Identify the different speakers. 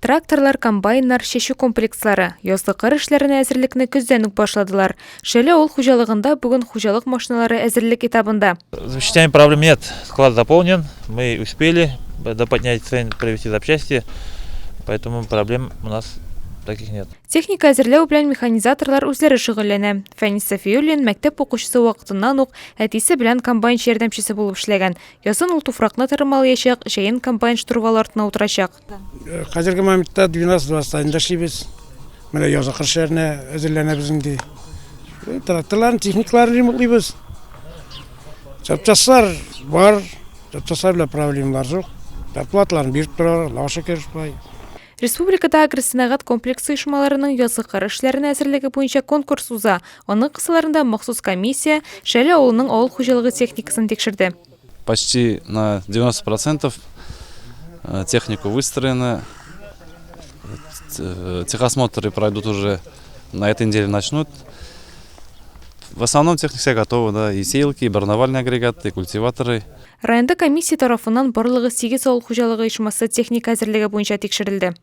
Speaker 1: Тракторлар, комбайннар, чәчү комплекслары. Язгы кыр эшләренә әзерлекне көздән үк башладылар. Шәле авыл хуҗалыгында бүген хуҗалык машиналары әзерлек этабында.
Speaker 2: С запчастями проблем нет, склад заполнен, мы успели до поднятия цен привезти запчасти, поэтому проблем у нас таких нет.
Speaker 1: Техника әзерләү белән механизаторлар үзләре шөгыльләнә. Фәнис Сафиуллин мәктәп укучысы вакытыннан ук әтисе белән комбайнчы ярдәмчесе булып эшләгән. Язын ул туфракны тырмалаячак, җәен комбайн штурвалы артына утырачак.
Speaker 3: Хәзерге моментта 12-21 эшлибез. Менә язгы кыр эшләренә әзерләнәбез инде. Тракторларын, техникаларын ремонтлыйбыз. Запчастлар бар, запчастлар белән проблемалар юк. Зарплаталарын биреп торалар, Аллага шөкер, шулай.
Speaker 1: Республикада агросәнәгать комплексы оешмаларының язгы кыр эшләренә әзерлеге буенча конкурс уза. Аның кысаларында махсус комиссия Шәле авылының авыл хуҗалыгы техникасын тикшерде.
Speaker 4: Почти на 90 процентов технику выстроена. Техосмотры пройдут уже на этой неделе начнут. В основном техника вся готова, да, и сеялки, и барновальные агрегаты, и культиваторы.
Speaker 1: Районда комиссия тарафыннан барлыгы сигез авыл хуҗалыгы оешмасы техника әзерлеге буенча тикшерелде.